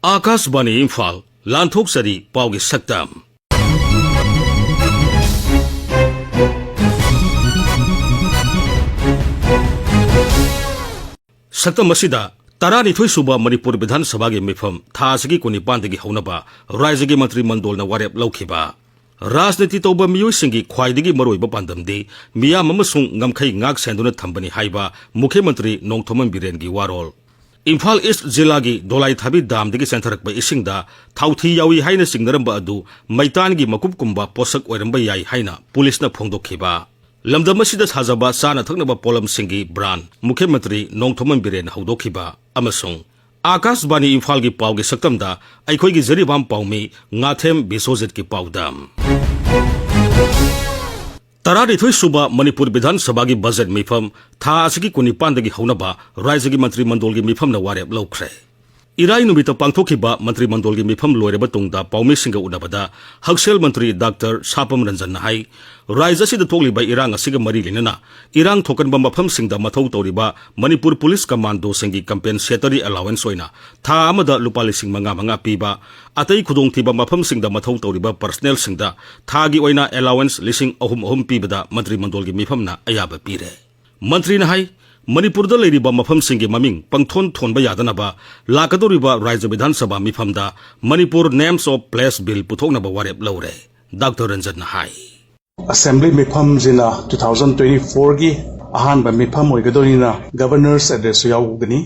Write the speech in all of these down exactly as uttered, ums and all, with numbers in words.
ꯑꯥꯀꯥꯁꯕꯥꯅꯤ ꯏꯝꯐꯥꯜ, ꯂꯥꯟꯊꯣꯛꯆꯔꯤ ꯄꯥꯎꯒꯤ ꯁꯛꯇꯝ꯫ ꯁꯛꯇꯝ ꯑꯁꯤꯗ ꯇꯔꯥꯅꯤꯊꯣꯏ ꯁꯨꯕ ꯃꯅꯤꯄꯨꯔ ꯕꯤꯙꯥꯟ ꯁꯚꯥꯒꯤ ꯃꯤꯐꯝ ꯊꯥ ꯑꯁꯤꯒꯤ ꯀꯨꯟꯅꯤꯄꯥꯟꯗꯒꯤ ꯍꯧꯅꯕ ꯔꯥꯖ꯭ꯌꯒꯤ ꯃꯟꯇ꯭ꯔꯤ ꯃꯟꯗꯣꯜꯅ ꯋꯥꯔꯦꯞ ꯂꯧꯈꯤꯕ꯫ ꯔꯥꯖꯅꯤꯇꯤ ꯇꯧꯕ ꯃꯤꯑꯣꯏꯁꯤꯡꯒꯤ ꯈ꯭ꯋꯥꯏꯗꯒꯤ ꯃꯔꯨꯑꯣꯏꯕ ꯄꯥꯟꯗꯝꯗꯤ ꯃꯤꯌꯥꯝ ꯑꯃꯁꯨꯡ ꯉꯝꯈꯩ ꯉꯥꯛ ꯁꯦꯟꯗꯨꯅ ꯊꯝꯕꯅꯤ ꯍꯥꯏꯕ ꯃꯨꯈ꯭ꯌ ꯃꯟꯇ꯭ꯔꯤ ꯅꯣꯡꯊꯣꯝꯕꯝ ꯕꯤꯔꯦꯟꯒꯤ ꯋꯥꯔꯣꯜ꯫ ꯏꯝꯐꯥꯜ ꯏꯁ꯭ꯠ ꯖꯤꯂꯥꯒꯤ ꯗꯣꯂꯥꯏꯊꯥꯕꯤ ꯗꯥꯝꯗꯒꯤ ꯆꯦꯟꯊꯔꯛꯄ ꯏꯁꯤꯡꯗ ꯊꯥꯎꯊꯤ ꯌꯥꯎꯏ ꯍꯥꯏꯅ ꯆꯤꯡꯅꯔꯝꯕ ꯑꯗꯨ ꯃꯩꯇꯥꯟꯒꯤ ꯃꯀꯨꯞꯀꯨꯝꯕ ꯄꯣꯠꯁꯛ ꯑꯣꯏꯔꯝꯕ ꯌꯥꯏ ꯍꯥꯏꯅ ꯄꯨꯂꯤꯁꯅ ꯐꯣꯡꯗꯣꯛꯈꯤꯕ꯫ ꯂꯝꯗꯝ ꯑꯁꯤꯗ ꯁꯥꯖꯕ ꯆꯥꯅ ꯊꯛꯅꯕ ꯄꯣꯠꯂꯝꯁꯤꯡꯒꯤ ꯕ꯭ꯔꯥꯟ ꯃꯨꯈ꯭ꯌ ꯃꯟꯇ꯭ꯔꯤ ꯅꯣꯡꯊꯣꯝꯕꯝ ꯕꯤꯔꯦꯟꯅ ꯍꯧꯗꯣꯛꯈꯤꯕ꯫ ꯑꯃꯁꯨꯡ ꯑꯥꯀꯥꯁꯕꯥꯅꯤ ꯏꯝꯐꯥꯜꯒꯤ ꯄꯥꯎꯒꯤ ꯁꯛꯇꯝꯗ ꯑꯩꯈꯣꯏꯒꯤ ꯖꯤꯔꯤꯕꯥꯝ ꯄꯥꯎꯃꯤ ꯉꯥꯊꯦꯝ ꯕꯤꯁ꯭ꯋꯖꯤꯠꯀꯤ ꯄꯥꯎꯗꯝ꯫ ꯇꯔꯥꯅꯤꯊꯣꯏ ꯁꯨꯕ ꯃꯅꯤꯄꯨꯔ ꯕꯤꯙꯥꯟ ꯁꯚꯥꯒꯤ ꯕꯖꯦꯠ ꯃꯤꯐꯝ ꯊꯥ ꯑꯁꯤꯒꯤ ꯀꯨꯟꯅꯤꯄꯥꯟꯗꯒꯤ ꯍꯧꯅꯕ ꯔꯥꯖ꯭ꯌꯒꯤ ꯃꯟꯇ꯭ꯔꯤ ꯃꯟꯗꯣꯜꯒꯤ ꯃꯤꯐꯝꯅ ꯋꯥꯔꯦꯞ ꯂꯧꯈ꯭ꯔꯦ꯫ ꯏꯔꯥꯏ ꯅꯨꯃꯤꯠꯇ ꯄꯥꯡꯊꯣꯛꯈꯤꯕ ꯃꯟꯇ꯭ꯔꯤ ꯃꯟꯗꯣꯜꯒꯤ ꯃꯤꯐꯝ ꯂꯣꯏꯔꯕ ꯇꯨꯡꯗ ꯄꯥꯎꯃꯤꯁꯤꯡꯒ ꯎꯅꯕꯗ ꯍꯛꯁꯦꯜ ꯃꯟꯇ꯭ꯔꯤ ꯗꯥꯛꯇꯔ ꯁꯥꯄꯝ ꯔꯟꯖꯟꯅ ꯍꯥꯏ, ꯔꯥꯖ꯭ꯌ ꯑꯁꯤꯗ ꯊꯣꯛꯂꯤꯕ ꯏꯔꯥꯡ ꯑꯁꯤꯒ ꯃꯔꯤ ꯂꯩꯅꯅ ꯏꯔꯥꯡ ꯊꯣꯛꯀꯟꯕ ꯃꯐꯝꯁꯤꯡꯗ ꯃꯊꯧ ꯇꯧꯔꯤꯕ ꯃꯅꯤꯄꯨꯔ ꯄꯨꯂꯤꯁ ꯀꯃꯥꯟꯗꯣꯁꯤꯡꯒꯤ compensatory allowance ꯑꯣꯏꯅ ꯊꯥ ꯑꯃꯗ ꯂꯨꯄꯥ ꯂꯤꯁꯤꯡ ꯃꯉꯥ ꯃꯉꯥ ꯄꯤꯕ, ꯑꯇꯩ ꯈꯨꯗꯣꯡꯊꯤꯕ ꯃꯐꯝꯁꯤꯡꯗ ꯃꯊꯧ ꯇꯧꯔꯤꯕ personnelꯁꯤꯡꯗ ꯊꯥꯒꯤ ꯑꯣꯏꯅ allowance ꯂꯤꯁꯤꯡ ꯑꯍꯨꯝ ꯑꯍꯨꯝ ꯄꯤꯕꯗ ꯃꯟꯇ꯭ꯔꯤ ꯃꯟꯗꯣꯜꯒꯤ ꯃꯤꯐꯝꯅ ꯑꯌꯥꯕ ꯄꯤꯔꯦ꯫ ꯃꯟꯇ꯭ꯔꯤꯅ ꯍꯥꯏ, ꯃꯅꯤꯄꯨꯔꯗ ꯂꯩꯔꯤꯕ ꯃꯐꯝꯁꯤꯡꯒꯤ ꯃꯃꯤꯡ ꯄꯪꯊꯣꯟ ꯊꯣꯟꯕ ꯌꯥꯗꯅꯕ ꯂꯥꯛꯀꯗꯧꯔꯤꯕ ꯔꯥꯖ꯭ꯌ ꯕꯤꯙꯥꯟ ꯁꯚꯥ ꯃꯤꯐꯝꯗ Manipur Names of Place Bill ꯄꯨꯊꯣꯛꯅꯕ ꯋꯥꯔꯦꯞ ꯂꯧꯔꯦ꯫ ꯗꯥꯛꯇꯔ ꯔꯟꯖꯟꯅ ꯍꯥꯏ꯫ Assembly ꯃꯤꯐꯝꯁꯤꯅ two thousand twenty-fourꯒꯤ ꯑꯍꯥꯟꯕ ꯃꯤꯐꯝ ꯑꯣꯏꯒꯗꯣꯏꯅꯤꯅ Governor's Addressꯁꯨ ꯌꯥꯎꯒꯅꯤ꯫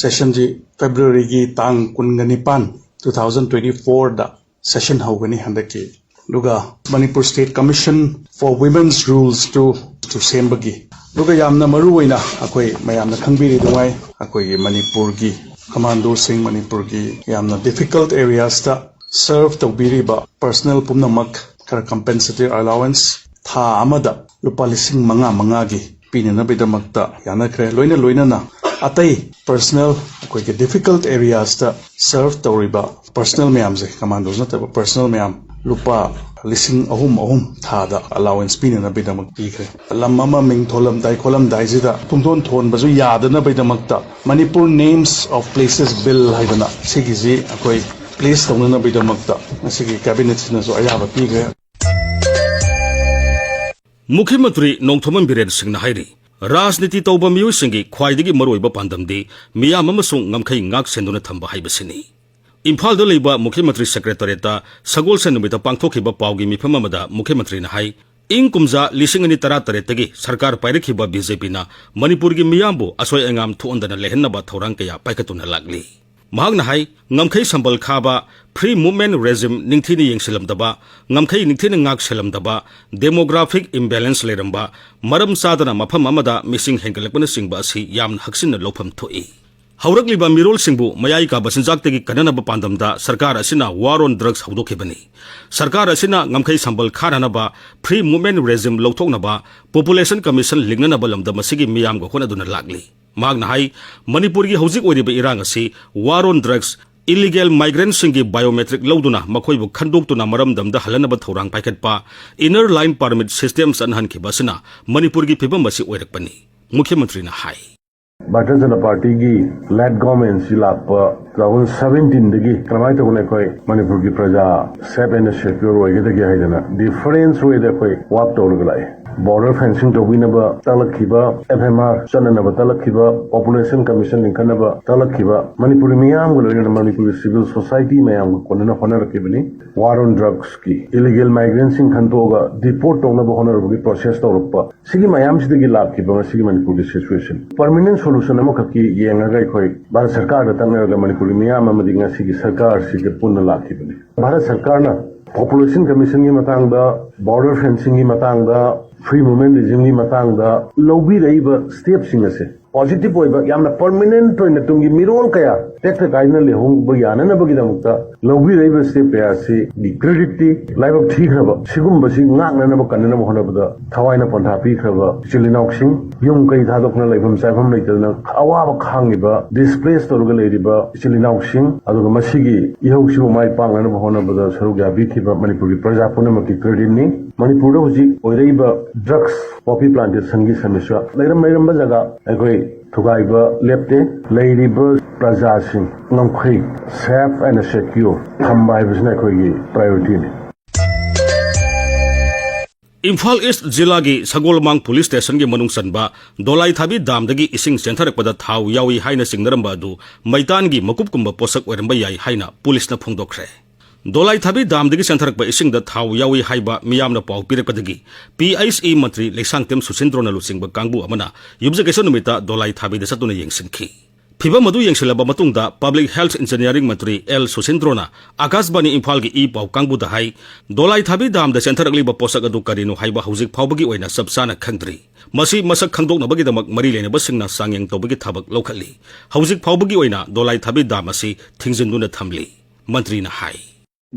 Sessionꯁꯤ Februaryꯒꯤ ꯇꯥꯡ ꯀꯨꯟꯒ ꯅꯤꯄꯥꯟ, two thousand twenty-fourꯗ session ꯍꯧꯒꯅꯤ ꯍꯟꯗꯛꯀꯤ꯫ ꯑꯗꯨꯒ Manipur State Commission for Women's Rules to, to ꯁꯦꯝꯕꯒꯤ꯫ ꯑꯗꯨꯒ ꯌꯥꯝꯅ ꯃꯔꯨ ꯑꯣꯏꯅ ꯑꯩꯈꯣꯏ ꯃꯌꯥꯝꯅ ꯈꯪꯕꯤꯔꯤꯗꯨꯉꯥꯏ ꯑꯩꯈꯣꯏꯒꯤ ꯃꯅꯤꯄꯨꯔꯒꯤ ꯀꯃꯥꯟꯗꯣꯁꯤꯡ, ꯃꯅꯤꯄꯨꯔꯒꯤ ꯌꯥꯝꯅ difficult areasꯇ serve ꯇꯧꯕꯤꯔꯤꯕ personnel ꯄꯨꯝꯅꯃꯛ ꯈꯔ compensatory allowance ꯊꯥ ꯑꯃꯗ ꯂꯨꯄꯥ ꯂꯤꯁꯤꯡ ꯃꯉꯥ ꯃꯉꯥꯒꯤ ꯄꯤꯅꯅꯕꯒꯤꯗꯃꯛꯇ ꯌꯥꯅꯈ꯭ꯔꯦ꯫ ꯂꯣꯏꯅ ꯂꯣꯏꯅꯅ ꯑꯇꯩ personal, ꯑꯩꯈꯣꯏꯒꯤ difficult areasꯇ serve ꯇꯧꯔꯤꯕ personal ꯃꯌꯥꯝꯁꯦ, commandos ꯅꯠꯇꯕ personal ꯃꯌꯥꯝ, ꯂꯨꯄꯥ ꯂꯤꯁꯤꯡ ꯑꯍꯨꯝ ꯑꯍꯨꯝ ꯊꯥꯗ allowance ꯄꯤꯅꯅꯕꯒꯤꯗꯃꯛ ꯄꯤꯈ꯭ꯔꯦ꯫ ꯂꯝ ꯑꯃ ꯃꯤꯡ ꯊꯣꯜꯂꯝꯗꯥꯏ ꯈꯣꯠꯂꯝꯗꯥꯏꯁꯤꯗ ꯄꯨꯡꯊꯣꯟ ꯊꯣꯟꯕꯁꯨ ꯌꯥꯗꯅꯕꯒꯤꯗꯃꯛꯇ Manipur Names of Places Bill ꯍꯥꯏꯗꯅ ꯁꯤꯒꯤꯁꯤ ꯑꯩꯈꯣꯏ place ꯇꯧꯅꯅꯕꯒꯤꯗꯃꯛꯇ ꯉꯁꯤꯒꯤ cabinetꯁꯤꯅꯁꯨ ꯑꯌꯥꯕ ꯄꯤꯈ꯭ꯔꯦ꯫ ꯃꯨꯈ꯭ꯌ ꯃꯟꯇ꯭ꯔꯤ ꯅꯣꯡꯊꯣꯝꯕꯝ ꯕꯤꯔꯦꯟ ꯁꯤꯡꯅ ꯍꯥꯏꯔꯤ, ꯔꯥꯖꯅꯤꯇꯤ ꯇꯧꯕ ꯃꯤꯑꯣꯏꯁꯤꯡꯒꯤ ꯈ꯭ꯋꯥꯏꯗꯒꯤ ꯃꯔꯨꯑꯣꯏꯕ ꯄꯥꯟꯗꯝꯗꯤ ꯃꯤꯌꯥꯝ ꯑꯃꯁꯨꯡ ꯉꯝꯈꯩ ꯉꯥꯛ ꯁꯦꯟꯗꯨꯅ ꯊꯝꯕ ꯍꯥꯏꯕꯁꯤꯅꯤ꯫ ꯏꯝꯐꯥꯜꯗ ꯂꯩꯕ ꯃꯨꯈ꯭ꯌ ꯃꯟꯇ꯭ꯔꯤ ꯁꯦꯀ꯭ꯔꯦꯇꯔꯤꯌꯦꯠꯇ ꯁꯒꯣꯜꯁꯦꯟ ꯅꯨꯃꯤꯠꯇ ꯄꯥꯡꯊꯣꯛꯈꯤꯕ ꯄꯥꯎꯒꯤ ꯃꯤꯐꯝ ꯑꯃꯗ ꯃꯨꯈ꯭ꯌ ꯃꯟꯇ꯭ꯔꯤꯅ ꯍꯥꯏ, ꯏꯪ ꯀꯨꯝꯖꯥ ꯂꯤꯁꯤꯡ ꯑꯅꯤ ꯇꯔꯥ ꯇꯔꯦꯠꯇꯒꯤ ꯁꯔꯀꯥꯔ ꯄꯥꯏꯔꯛꯈꯤꯕ ꯕꯤ ꯖꯦ ꯄꯤꯅ ꯃꯅꯤꯄꯨꯔꯒꯤ ꯃꯤꯌꯥꯝꯕꯨ ꯑꯁꯣꯏ ꯑꯉꯥꯝ ꯊꯣꯛꯍꯟꯗꯅ ꯂꯩꯍꯟꯅꯕ ꯊꯧꯔꯥꯡ ꯀꯌꯥ ꯄꯥꯏꯈꯠꯇꯨꯅ ꯂꯥꯛꯂꯤ꯫ ꯃꯍꯥꯛꯅ ꯍꯥꯏ, ꯉꯝꯈꯩ ꯁꯝꯕꯜ ꯈꯥꯕ, free movement regime ꯅꯤꯡꯊꯤꯅ ꯌꯦꯡꯁꯤꯜꯂꯝꯗꯕ, ꯉꯝꯈꯩ ꯅꯤꯡꯊꯤꯅ ꯉꯥꯛ ꯁꯦꯜꯂꯝꯗꯕ, demographic imbalance ꯂꯩꯔꯝꯕ, ꯃꯔꯝ ꯆꯥꯗꯅ ꯃꯐꯝ ꯑꯃꯗ ꯃꯤꯁꯤꯡ ꯍꯦꯟꯒꯠꯂꯛꯄꯅꯆꯤꯡꯕ ꯑꯁꯤ ꯌꯥꯝꯅ ꯍꯛꯆꯤꯟꯅ ꯂꯧꯐꯝ ꯊꯣꯛꯏ꯫ ꯍꯧꯔꯛꯂꯤꯕ ꯃꯤꯔꯣꯜꯁꯤꯡꯕꯨ ꯃꯌꯥꯏ ꯀꯥꯕ ꯆꯤꯟꯖꯥꯛꯇꯒꯤ ꯀꯟꯅꯅꯕ ꯄꯥꯟꯗꯝꯗ ꯁꯔꯀꯥꯔ ꯑꯁꯤꯅ war on drugs ꯍꯧꯗꯣꯛꯈꯤꯕꯅꯤ꯫ ꯁꯔꯀꯥꯔ ꯑꯁꯤꯅ ꯉꯝꯈꯩ ꯁꯝꯕꯜ ꯈꯥꯅꯅꯕ free movement regime ꯂꯧꯊꯣꯛꯅꯕ, population commission ꯂꯤꯡꯅꯅꯕ ꯂꯝꯗꯝ ꯑꯁꯤꯒꯤ ꯃꯤꯌꯥꯝꯒ ꯍꯣꯠꯅꯗꯨꯅ ꯂꯥꯛꯂꯤ꯫ ꯃꯍꯥꯛꯅ ꯍꯥꯏ, ꯃꯅꯤꯄꯨꯔꯒꯤ ꯍꯧꯖꯤꯛ ꯑꯣꯏꯔꯤꯕ ꯏꯔꯥꯡ ꯑꯁꯤ war on drugs, illegal migrantꯁꯤꯡꯒꯤ biometric ꯂꯧꯗꯨꯅ ꯃꯈꯣꯏꯕꯨ ꯈꯟꯗꯣꯛꯇꯨꯅ ꯃꯔꯝꯗꯝꯗ ꯍꯜꯂꯅꯕ ꯊꯧꯔꯥꯡ ꯄꯥꯏꯈꯠꯄ, inner line permit system ꯆꯠꯅꯍꯟꯈꯤꯕ ꯑꯁꯤꯅ ꯃꯅꯤꯄꯨꯔꯒꯤ ꯐꯤꯕꯝ ꯑꯁꯤ ꯑꯣꯏꯔꯛꯄꯅꯤ꯫ ꯃꯨꯈ꯭ꯌ ꯃꯟꯇ꯭ꯔꯤꯅ ꯍꯥꯏ꯫ ꯚꯥꯔꯇꯤꯌ ꯖꯅꯇꯥ ꯄꯥꯔꯇꯤꯒꯤ led governmentꯁꯤ ꯂꯥꯛꯄ two thousand seventeenꯗꯒꯤ ꯀꯔꯝꯍꯥꯏꯅ ꯇꯧꯗꯅ ꯑꯩꯈꯣꯏ ꯃꯅꯤꯄꯨꯔꯒꯤ ꯄ꯭ꯔꯖꯥ safe and secure ꯑꯣꯏꯒꯗꯒꯦ ꯍꯥꯏꯗꯅ different wayꯗ ꯑꯩꯈꯣꯏ work ꯇꯧꯔꯒ ꯂꯥꯛꯑꯦ꯫ Border fencing ꯇꯧꯕꯤꯅꯕ ꯇꯥꯛꯂꯛꯈꯤꯕ, F M R ꯆꯠꯅꯅꯕ ꯇꯥꯛꯂꯛꯈꯤꯕ, population commission ꯂꯤꯡꯈꯠꯅꯕ ꯇꯥꯛꯂꯛꯈꯤꯕ, ꯃꯅꯤꯄꯨꯔꯤ ꯃꯤꯌꯥꯝꯒ ꯂꯣꯏꯅꯅ ꯃꯅꯤꯄꯨꯔꯒꯤ civil society ꯃꯌꯥꯝꯒ ꯀꯣꯟꯅꯅ ꯍꯣꯠꯅꯔꯛꯈꯤꯕꯅꯤ꯫ War on drugsꯀꯤ, illegal migrantꯁꯤꯡ ꯈꯟꯗꯣꯛꯑꯒ deport ꯇꯧꯅꯕ ꯍꯣꯠꯅꯔꯛꯄꯒꯤ process ꯇꯧꯔꯛꯄ, ꯁꯤꯒꯤ ꯃꯌꯥꯝꯁꯤꯗꯒꯤ ꯂꯥꯛꯈꯤꯕ ꯉꯁꯤꯒꯤ ꯃꯅꯤꯄꯨꯔꯒꯤ situation꯫ Permanent solution ꯑꯃꯈꯛꯀꯤ ꯌꯦꯡꯉꯒ ꯑꯩꯈꯣꯏ ꯚꯥꯔꯠ ꯁꯔꯀꯥꯔꯗ ꯇꯛꯅꯔꯒ ꯃꯅꯤꯄꯨꯔꯒꯤ ꯃꯤꯌꯥꯝ ꯑꯃꯗꯤ ꯉꯁꯤꯒꯤ ꯁꯔꯀꯥꯔꯁꯤꯒ ꯄꯨꯟꯅ ꯂꯥꯛꯈꯤꯕꯅꯤ꯫ ꯚꯥꯔꯠ ꯁꯔꯀꯥꯔꯅ population commissionꯒꯤ ꯃꯇꯥꯡꯗ, border fencingꯒꯤ ꯃꯇꯥꯡꯗ, free movement regimeꯒꯤ ꯃꯇꯥꯡꯗ ꯂꯧꯕꯤꯔꯛꯏꯕ stepꯁꯤꯡ ꯑꯁꯦ positive ꯑꯣꯏꯕ, ꯌꯥꯝꯅ permanent ꯑꯣꯏꯅ ꯇꯨꯡꯒꯤ ꯃꯤꯔꯣꯜ ꯀꯌꯥ ꯇꯦꯛꯇ ꯀꯥꯏꯗꯅ ꯂꯩꯍꯧꯕ ꯌꯥꯅꯅꯕꯒꯤꯗꯃꯛꯇ ꯂꯧꯕꯤꯔꯛꯏꯕ ꯁ꯭ꯇꯦꯞ ꯀꯌꯥ ꯑꯁꯤꯒꯤ ꯀ꯭ꯔꯦꯗꯤꯠꯇꯤ ꯂꯥꯏꯕꯛ ꯊꯤꯈ꯭ꯔꯕ, ꯁꯤꯒꯨꯝꯕꯁꯤ ꯉꯥꯛꯅꯅꯕ ꯀꯟꯅꯅꯕ ꯍꯣꯠꯅꯕꯗ ꯊꯋꯥꯏꯅ ꯄꯣꯟꯊꯥ ꯄꯤꯈ꯭ꯔꯕ ꯏꯆꯤꯜ ꯏꯅꯥꯎꯁꯤꯡ, ꯌꯨꯝ ꯀꯩ ꯊꯥꯗꯣꯛꯇꯨꯅ ꯂꯩꯐꯝ ꯆꯥꯐꯝ ꯂꯩꯇꯗꯅ ꯑꯋꯥꯕ ꯈꯥꯡꯉꯤꯕ, ꯗꯤꯁꯄ꯭ꯂꯦꯁ ꯇꯧꯔꯒ ꯂꯩꯔꯤꯕ ꯏꯆꯤꯜ ꯏꯅꯥꯎꯁꯤꯡ, ꯑꯗꯨꯒ ꯃꯁꯤꯒꯤ ꯏꯍꯧꯁꯤꯕꯨ ꯃꯥꯏ ꯄꯥꯛꯅꯅꯕ ꯍꯣꯠꯅꯕꯗ ꯁꯔꯨꯛ ꯌꯥꯕꯤꯈꯤꯕ ꯃꯅꯤꯄꯨꯔꯒꯤ ꯄ꯭ꯔꯖꯥ ꯄꯨꯝꯅꯃꯛꯀꯤ ꯀ꯭ꯔꯦꯗꯤꯠꯅꯤ꯫ ꯃꯅꯤꯄꯨꯔꯗ ꯍꯧꯖꯤꯛ ꯑꯣꯏꯔꯛꯏꯕ ꯗ꯭ꯔꯒꯁ ꯄꯣꯄꯤ ꯄ꯭ꯂꯥꯟꯇꯦꯁꯟꯒꯤ ꯁꯃꯁ꯭ꯌꯥ ꯂꯩꯔꯝ ꯂꯩꯔꯝꯕ ꯖꯒꯥ ꯑꯩꯈꯣꯏ ꯊꯨꯒꯥꯏꯕ ꯂꯦꯞꯇꯦ꯫ ꯂꯩꯔꯤꯕ ꯄ꯭ꯔꯖꯥꯁꯤꯡ ꯉꯝꯈꯩ, safe and secure ꯊꯝꯕ ꯍꯥꯏꯕꯁꯤꯅ ꯑꯩꯈꯣꯏꯒꯤ priority ꯅꯤ꯫ ꯏꯝꯐꯥꯜ ꯏꯁ꯭ꯠ ꯖꯤꯂꯥꯒꯤ ꯁꯒꯣꯜꯃꯥꯡ ꯄꯨꯂꯤꯁ ꯁ꯭ꯇꯦꯁꯟꯒꯤ ꯃꯅꯨꯡ ꯆꯟꯕ ꯗꯣꯂꯥꯏꯊꯥꯕꯤ ꯗꯥꯝꯗꯒꯤ ꯏꯁꯤꯡ ꯆꯦꯟꯊꯔꯛꯄꯗ ꯊꯥꯎ ꯌꯥꯎꯏ ꯍꯥꯏꯅ ꯆꯤꯡꯅꯔꯝꯕ ꯑꯗꯨ ꯃꯩꯇꯥꯟꯒꯤ ꯃꯀꯨꯞꯀꯨꯝꯕ ꯄꯣꯠꯁꯛ ꯑꯣꯏꯔꯝꯕ ꯌꯥꯏ ꯍꯥꯏꯅ ꯄꯨꯂꯤꯁꯅ ꯐꯣꯡꯗꯣꯛꯈ꯭ꯔꯦ꯫ ꯗꯣꯂꯥꯏꯊꯥꯕꯤ ꯗꯥꯝꯗꯒꯤ ꯆꯦꯟꯊꯔꯛꯄ ꯏꯁꯤꯡꯗ ꯊꯥꯎ ꯌꯥꯎꯏ ꯍꯥꯏꯕ ꯃꯤꯌꯥꯝꯅ ꯄꯥꯎ ꯄꯤꯔꯛꯄꯗꯒꯤ ꯄꯤ ꯑꯩꯆ ꯏ ꯃꯟꯇ꯭ꯔꯤ ꯂꯩꯁꯥꯡꯊꯦꯝ ꯁꯨꯁꯤꯟꯗ꯭ꯔꯣꯅ ꯂꯨꯆꯤꯡꯕ ꯀꯥꯡꯕꯨ ꯑꯃꯅ ꯌꯨꯝꯖꯀꯩꯁ ꯅꯨꯃꯤꯠꯇ ꯗꯣꯂꯥꯏꯊꯥꯕꯤꯗ ꯆꯠꯇꯨꯅ ꯌꯦꯡꯁꯤꯟꯈꯤ꯫ ꯐꯤꯚꯝ ꯑꯗꯨ ꯌꯦꯡꯁꯤꯜꯂꯕ ꯃꯇꯨꯡꯗ Public Health Engineering ꯃꯟꯇ꯭ꯔꯤ ꯑꯦꯜ ꯁꯨꯁꯤꯟꯗ꯭ꯔꯣꯅ ꯑꯀꯥꯁꯕꯥꯅꯤ ꯏꯝꯐꯥꯜꯒꯤ ꯏ ꯄꯥꯎ ꯀꯥꯡꯕꯨꯗ ꯍꯥꯏ, ꯗꯣꯂꯥꯏꯊꯥꯕꯤ ꯗꯥꯝꯗ ꯆꯦꯟꯊꯔꯛꯂꯤꯕ ꯄꯣꯠꯁꯛ ꯑꯗꯨ ꯀꯔꯤꯅꯣ ꯍꯥꯏꯕ ꯍꯧꯖꯤꯛ ꯐꯥꯎꯕꯒꯤ ꯑꯣꯏꯅ ꯆꯞ ꯆꯥꯅ ꯈꯪꯗ꯭ꯔꯤ꯫ ꯃꯁꯤ ꯃꯁꯛ ꯈꯪꯗꯣꯛꯅꯕꯒꯤꯗꯃꯛ ꯃꯔꯤ ꯂꯩꯅꯕꯁꯤꯡꯅ ꯆꯥꯡꯌꯦꯡ ꯇꯧꯕꯒꯤ ꯊꯕꯛ ꯂꯧꯈꯠꯂꯤ꯫ ꯍꯧꯖꯤꯛ ꯐꯥꯎꯕꯒꯤ ꯑꯣꯏꯅ ꯗꯣꯂꯥꯏꯊꯥꯕꯤ ꯗꯥꯝ ꯑꯁꯤ ꯊꯤꯡꯖꯤꯟꯗꯨꯅ ꯊꯝꯂꯤ꯫ ꯃꯟꯇ꯭ꯔꯤꯅ ꯍꯥꯏ꯫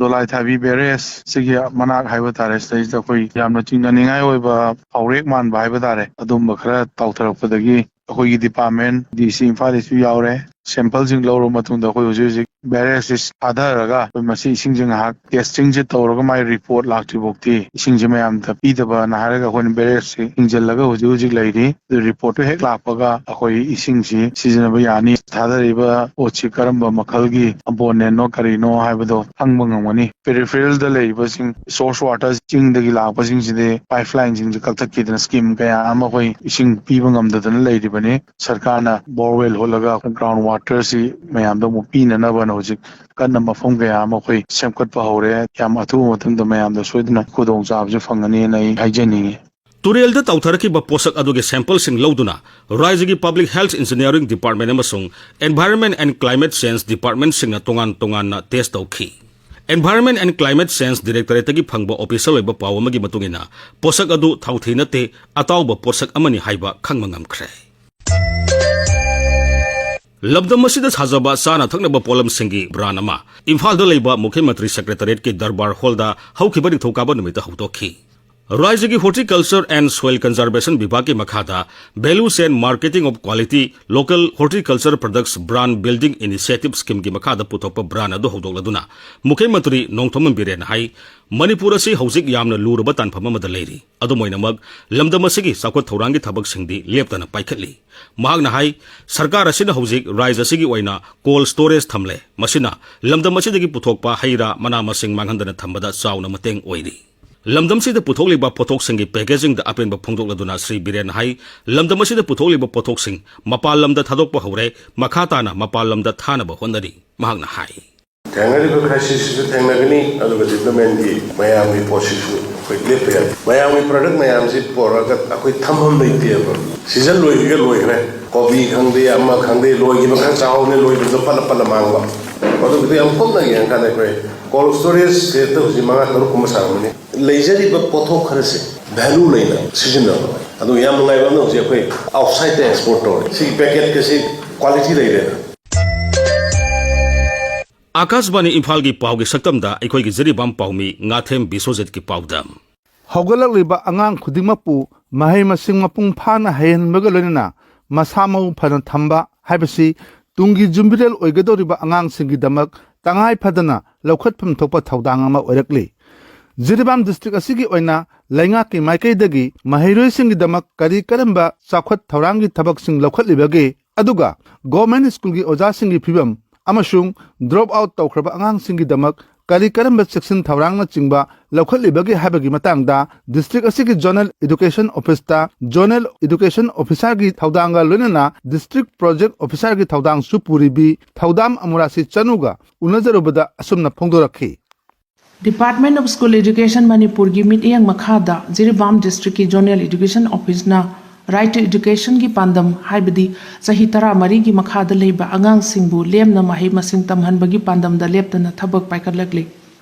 ꯗꯣꯂꯥꯏꯊꯥꯕꯤ ꯕꯦꯔꯦꯖ ꯁꯤꯒꯤ ꯃꯅꯥꯛ ꯍꯥꯏꯕ ꯇꯥꯔꯦ, ꯁꯤꯗꯩꯁꯤꯗ ꯑꯩꯈꯣꯏ ꯌꯥꯝꯅ ꯆꯤꯡꯅꯅꯤꯡꯉꯥꯏ ꯑꯣꯏꯕ ꯐꯥꯎꯔꯦꯛ ꯃꯥꯟꯕ ꯍꯥꯏꯕ ꯇꯥꯔꯦ, ꯑꯗꯨꯝꯕ ꯈꯔ ꯇꯥꯎꯊꯔꯛꯄꯗꯒꯤ ꯑꯩꯈꯣꯏꯒꯤ ꯗꯤꯄꯥꯔꯠꯃꯦꯟ, ꯗꯤ ꯁꯤ ꯏꯝꯐꯥꯜ ꯏꯁ꯭ꯠꯁꯨ ꯌꯥꯎꯔꯦ, ꯁꯦꯝꯄꯜꯁꯤꯡ ꯂꯧꯔꯕ ꯃꯇꯨꯡꯗ ꯑꯩꯈꯣꯏ ꯍꯧꯖꯤꯛ ꯍꯧꯖꯤꯛ ꯕꯦꯔꯦꯖꯁꯤ ꯊꯥꯗꯔꯒ ꯑꯩꯈꯣꯏ ꯃꯁꯤ ꯏꯁꯤꯡꯁꯦ ꯉꯥꯏꯍꯥꯛ ꯇꯦꯁꯇꯤꯡꯁꯦ ꯇꯧꯔꯒ ꯃꯥꯏ ꯔꯤꯄꯣꯔꯠ ꯂꯥꯛꯇ꯭ꯔꯤ ꯐꯥꯎꯗꯤ ꯏꯁꯤꯡꯁꯦ ꯃꯌꯥꯝꯗ ꯄꯤꯗꯕꯅ ꯍꯥꯏꯔꯒ ꯑꯩꯈꯣꯏꯅ ꯕꯦꯔꯦꯖꯁꯤ ꯊꯤꯡꯖꯤꯜꯂꯒ ꯍꯧꯖꯤꯛ ꯍꯧꯖꯤꯛ ꯂꯩꯔꯤ꯫ ꯑꯗꯨ ꯔꯤꯄꯣꯔꯠꯇꯨ ꯍꯦꯛ ꯂꯥꯛꯄꯒ ꯑꯩꯈꯣꯏ ꯏꯁꯤꯡꯁꯤ ꯁꯤꯖꯤꯟꯅꯕ ꯌꯥꯅꯤ꯫ ꯊꯥꯗꯔꯤꯕ ꯄꯣꯠꯁꯤ ꯀꯔꯝꯕ ꯃꯈꯜꯒꯤ ꯑꯕꯣꯟꯅꯦꯟꯅꯣ ꯀꯔꯤꯅꯣ ꯍꯥꯏꯕꯗꯣ ꯈꯪꯕ ꯉꯝꯒꯅꯤ꯫ ꯄꯦꯔꯤꯐꯦꯔꯦꯜꯗ ꯂꯩꯔꯤꯕꯁꯤꯡ, ꯁꯣꯔꯁ ꯋꯥꯇꯔ ꯆꯤꯡꯗꯒꯤ ꯂꯥꯛꯄꯁꯤꯡꯁꯤꯗꯤ ꯄꯥꯏꯞ ꯂꯥꯏꯟꯁꯤꯡꯁꯤ ꯀꯛꯊꯠꯈꯤꯗꯅ ꯁ꯭ꯀꯤꯝ ꯀꯌꯥ ꯑꯃ ꯑꯩꯈꯣꯏ ꯏꯁꯤꯡ ꯄꯤꯕ ꯉꯝꯗꯗꯅ ꯂꯩꯔꯤꯕꯅꯤ꯫ ꯁꯔꯀꯥꯔꯅ ꯕꯣꯔꯋꯦꯜ ꯍꯣꯜꯂꯒ ꯒ꯭ꯔꯥꯎꯟ ꯋꯥꯇꯔꯁꯤ ꯃꯌꯥꯝꯗ ꯑꯃꯨꯛ ꯄꯤꯅꯅꯕꯅ ꯍꯧꯖꯤꯛ ꯀꯟꯅ ꯃꯐꯝ ꯀꯌꯥ ꯑꯃ ꯑꯩꯈꯣꯏ ꯁꯦꯝꯒꯠꯄ ꯍꯧꯔꯦ꯫ ꯌꯥꯝ ꯑꯊꯨꯕ ꯃꯇꯝꯗ ꯃꯌꯥꯝꯗ ꯁꯣꯏꯗꯅ ꯈꯨꯗꯣꯡꯆꯥꯕꯁꯨ ꯐꯪꯒꯅꯤꯅ ꯑꯩ ꯍꯥꯏꯖꯅꯤꯡꯉꯤ꯫ ꯇꯨꯔꯦꯜꯗ ꯇꯥꯎꯊꯔꯛꯈꯤꯕ ꯄꯣꯠꯁꯛ ꯑꯗꯨꯒꯤ ꯁꯦꯝꯄꯜꯁꯤꯡ ꯂꯧꯗꯨꯅ ꯔꯥꯖ꯭ꯌꯒꯤ Public Health Engineering Department ꯑꯃꯁꯨꯡ Environment and Climate Change Departmentꯁꯤꯡꯅ ꯇꯣꯉꯥꯟ ꯇꯣꯉꯥꯟꯅ ꯇꯦꯁ ꯇꯧꯈꯤ꯫ Environment and Climate Change Directorateꯇꯒꯤ ꯐꯪꯕ ꯑꯣꯐꯤꯁꯤꯌꯦꯜ ꯑꯣꯏꯕ ꯄꯥꯎ ꯑꯃꯒꯤ ꯃꯇꯨꯡ ꯏꯟꯅ, ꯄꯣꯠꯁꯛ ꯑꯗꯨ ꯊꯥꯎꯊꯤ ꯅꯠꯇꯦ, ꯑꯇꯥꯎꯕ ꯄꯣꯠꯁꯛ ꯑꯃꯅꯤ ꯍꯥꯏꯕ ꯈꯪꯕ ꯉꯝꯈ꯭ꯔꯦ꯫ ꯂꯝꯗꯝ ꯑꯁꯤꯗ ꯁꯥꯖꯕ ꯆꯥꯅ ꯊꯛꯅꯕ ꯄꯣꯠꯂꯝꯁꯤꯡꯒꯤ ꯕ꯭ꯔꯥꯟ ꯑꯃ ꯏꯝꯐꯥꯜꯗ ꯂꯩꯕ ꯃꯨꯈ꯭ꯌ ꯃꯟꯇ꯭ꯔꯤ ꯁꯦꯀ꯭ꯔꯦꯇꯔꯤꯌꯦꯠꯀꯤ ꯗꯔꯕꯥꯔ ꯍꯣꯜꯗ ꯍꯧꯈꯤꯕ ꯅꯤꯡꯊꯧꯀꯥꯕ ꯅꯨꯃꯤꯠꯇ ꯍꯧꯗꯣꯛꯈꯤ꯫ ꯔꯥꯖ꯭ꯌꯒꯤ Horticulture and Soil Conservation ꯕꯤꯚꯥꯒꯀꯤ ꯃꯈꯥꯗ Value Chain Marketing of Quality Local Horticulture Products Brand Building Initiative Scheme ꯒꯤ ꯃꯈꯥꯗ ꯄꯨꯊꯣꯛꯄ ꯕ꯭ꯔꯥꯟ ꯑꯗꯨ ꯍꯧꯗꯣꯛꯂꯗꯨꯅ ꯃꯨꯈ꯭ꯌ ꯃꯟꯇ꯭ꯔꯤ ꯅꯣꯡꯊꯣꯝꯕꯝ ꯕꯤꯔꯦꯟꯅ ꯍꯥꯏ, ꯃꯅꯤꯄꯨꯔ ꯑꯁꯤ ꯍꯧꯖꯤꯛ ꯌꯥꯝꯅ ꯂꯨꯔꯕ ꯇꯥꯟꯐꯝ ꯑꯃꯗ ꯂꯩꯔꯤ꯫ ꯑꯗꯨꯝ ꯑꯣꯏꯅꯃꯛ, ꯂꯝꯗꯝ ꯑꯁꯤꯒꯤ ꯆꯥꯎꯈꯠ ꯊꯧꯔꯥꯡꯒꯤ ꯊꯕꯛꯁꯤꯡꯗꯤ ꯂꯦꯞꯇꯅ ꯄꯥꯏꯈꯠꯂꯤ꯫ ꯃꯍꯥꯛꯅ ꯍꯥꯏ, ꯁꯔꯀꯥꯔ ꯑꯁꯤꯅ ꯍꯧꯖꯤꯛ ꯔꯥꯖ꯭ꯌ ꯑꯁꯤꯒꯤ ꯑꯣꯏꯅ cold storage ꯊꯝꯂꯦ꯫ ꯃꯁꯤꯅ ꯂꯝꯗꯝ ꯑꯁꯤꯗꯒꯤ ꯄꯨꯊꯣꯛꯄ ꯍꯩ ꯔꯥ, ꯃꯅꯥ ꯃꯁꯤꯡ ꯃꯥꯡꯍꯟꯗꯅ ꯊꯝꯕꯗ ꯆꯥꯎꯅ ꯃꯇꯦꯡ ꯑꯣꯏꯔꯤ꯫ ꯂꯝꯗꯝꯁꯤꯗ ꯄꯨꯊꯣꯛꯂꯤꯕ ꯄꯣꯠꯊꯣꯛꯁꯤꯡꯒꯤ packaging ꯗ ꯑꯄꯦꯟꯕ ꯐꯣꯡꯗꯣꯛꯂꯗꯨꯅ ꯁ꯭ꯔꯤ ꯕꯤꯔꯦꯟꯅ ꯍꯥꯏ, ꯂꯝꯗꯝ ꯑꯁꯤꯗ ꯄꯨꯊꯣꯛꯂꯤꯕ ꯄꯣꯠꯊꯣꯛꯁꯤꯡ ꯃꯄꯥꯟ ꯂꯝꯗ ꯊꯥꯗꯣꯛꯄ ꯍꯧꯔꯦ, ꯃꯈꯥ ꯇꯥꯅ ꯃꯄꯥꯟ ꯂꯝꯗ ꯊꯥꯅꯕ ꯍꯣꯠꯅꯔꯤ꯫ ꯃꯍꯥꯛꯅ ꯍꯥꯏ, ꯊꯦꯡꯅꯔꯤꯕ crisis ꯁꯤꯁꯨ ꯊꯦꯡꯅꯒꯅꯤ, ꯑꯗꯨꯒ development ꯀꯤ ꯃꯌꯥꯝꯒꯤ ꯄꯣꯠꯁꯤꯁꯨ ꯑꯩꯈꯣꯏ ꯂꯦꯞꯄ ꯌꯥꯗꯦ꯫ ꯃꯌꯥꯝꯒꯤ product ꯃꯌꯥꯝꯁꯤ ꯄꯨꯔꯛꯑꯒ ꯑꯩꯈꯣꯏ ꯊꯝꯐꯝ ꯂꯩꯇꯦꯕ꯫ Season ꯂꯣꯏꯈꯤꯒ ꯂꯣꯏꯈ꯭ꯔꯦ, ꯀꯣꯕꯤ ꯈꯪꯗꯦ, ꯑꯃ ꯈꯪꯗꯦ, ꯂꯣꯏꯈꯤꯕ ꯈꯔ ꯆꯥꯍꯧꯅꯦ, ꯂꯣꯏꯈꯤꯕꯗꯣ ꯄꯠꯂ ꯄꯠꯂ ꯃꯥꯡꯕ꯫ ꯑꯗꯨꯒꯤꯗꯤ ꯌꯥꯝ ꯀꯨꯞꯅ ꯌꯦꯡꯉꯀꯥꯟꯗ ꯑꯩꯈꯣꯏ cold storage ꯁꯦ ꯍꯧꯖꯤꯛ ꯃꯉꯥ ꯇꯔꯨꯛ ꯀꯨꯝꯕ ꯁꯥꯔꯝꯃꯅꯤ꯫ ꯂꯩꯖꯔꯤꯕ ꯄꯣꯠꯊꯣꯛ ꯈꯔꯁꯦ value ꯂꯩꯅ ꯁꯤꯖꯤꯟꯅꯕ꯫ ꯑꯗꯨꯒ ꯌꯥꯝ ꯅꯨꯡꯉꯥꯏꯕ ꯑꯃꯅ ꯍꯧꯖꯤꯛ ꯑꯩꯈꯣꯏ outside ꯇ export ꯇꯧꯔꯦ꯫ ꯁꯤꯒꯤ packet ꯀꯁꯤ quality ꯂꯩꯔꯦ꯫ ꯑꯥꯀꯥꯁꯕꯥꯅꯤ ꯏꯝꯐꯥꯜꯒꯤ ꯄꯥꯎꯒꯤ ꯁꯛꯇꯝꯗ ꯑꯩꯈꯣꯏꯒꯤ ꯖꯤꯔꯤꯕꯥꯝ ꯄꯥꯎꯃꯤ ꯉꯥꯊꯦꯝ ꯕꯤꯁ꯭ꯋꯖꯤꯠꯀꯤ ꯄꯥꯎꯗꯝ꯫ ꯍꯧꯒꯠꯂꯛꯂꯤꯕ ꯑꯉꯥꯡ ꯈꯨꯗꯤꯡꯃꯛꯄꯨ ꯃꯍꯩ ꯃꯁꯤꯡ ꯃꯄꯨꯡ ꯐꯥꯅ ꯍꯩꯍꯟꯕꯒ ꯂꯣꯏꯅꯅ ꯃꯁꯥ ꯃꯎ ꯐꯅ ꯊꯝꯕ ꯍꯥꯏꯕꯁꯤ ꯇꯨꯡꯒꯤ ꯌꯨꯝꯕꯤꯔꯦꯜ ꯑꯣꯏꯒꯗꯧꯔꯤꯕ ꯑꯉꯥꯡꯁꯤꯡꯒꯤꯗꯃꯛ ꯇꯉꯥꯏ ꯐꯗꯅ ꯂꯧꯈꯠꯐꯝ ꯊꯣꯛꯄ ꯊꯧꯗꯥꯡ ꯑꯃ ꯑꯣꯏꯔꯛꯂꯤ꯫ ꯖꯤꯔꯤꯕꯥꯝ district ꯑꯁꯤꯒꯤ ꯑꯣꯏꯅ ꯂꯩꯉꯥꯛꯀꯤ ꯃꯥꯏꯀꯩꯗꯒꯤ ꯃꯍꯩꯔꯣꯏꯁꯤꯡꯒꯤꯗꯃꯛ ꯀꯔꯤ ꯀꯔꯝꯕ ꯆꯥꯎꯈꯠ ꯊꯧꯔꯥꯡꯒꯤ ꯊꯕꯛꯁꯤꯡ ꯂꯧꯈꯠꯂꯤꯕꯒꯦ? ꯑꯗꯨꯒ government school ꯒꯤ ꯑꯣꯖꯥꯁꯤꯡꯒꯤ ꯐꯤꯕꯝ ꯑꯃꯁꯨꯡ drop out ꯇꯧꯈ꯭ꯔꯕ ꯑꯉꯥꯡꯁꯤꯡꯒꯤꯗꯃꯛ ꯀꯔꯤ ꯀꯔꯝꯕ ꯆꯦꯛꯁꯤꯟ ꯊꯧꯔꯥꯡꯅꯆꯤꯡꯕ ꯂꯧꯈꯠꯂꯤꯕꯒꯦ ꯍꯥꯏꯕꯒꯤ ꯃꯇꯥꯡꯗ district ꯑꯁꯤꯒꯤ zonal education office ꯇ zonal education officer ꯒꯤ ꯊꯧꯗꯥꯡꯒ ꯂꯣꯏꯅꯅ district project officer ꯒꯤ ꯊꯧꯗꯥꯡꯁꯨ ꯄꯨꯔꯤꯕꯤ ꯊꯧꯗꯥꯝ ꯑꯃꯨꯔꯥꯁꯤ ꯆꯅꯨꯒ ꯎꯅꯖꯔꯨꯕꯗ ꯑꯁꯨꯝꯅ ꯐꯣꯡꯗꯣꯔꯛꯈꯤ꯫ Department of School Education ꯃꯅꯤꯄꯨꯔꯒꯤ ꯃꯤꯠꯌꯦꯡ ꯃꯈꯥꯗ ꯖꯤꯔꯤꯕꯥꯝ district ꯀꯤ zonal education office ꯅ Right to Education ꯒꯤ ꯄꯥꯟꯗꯝ, ꯍꯥꯏꯕꯗꯤ ꯆꯍꯤ ꯇꯔꯥꯃꯔꯤꯒꯤ ꯃꯈꯥꯗ ꯂꯩꯕ ꯑꯉꯥꯡꯁꯤꯡꯕꯨ ꯂꯦꯝꯅ ꯃꯍꯩ ꯃꯁꯤꯡ ꯇꯝꯍꯟꯕꯒꯤ ꯄꯥꯟꯗꯝꯗ ꯂꯦꯞꯇꯅ ꯊꯕꯛ ꯄꯥꯏꯈꯠꯂꯛꯂꯤ꯫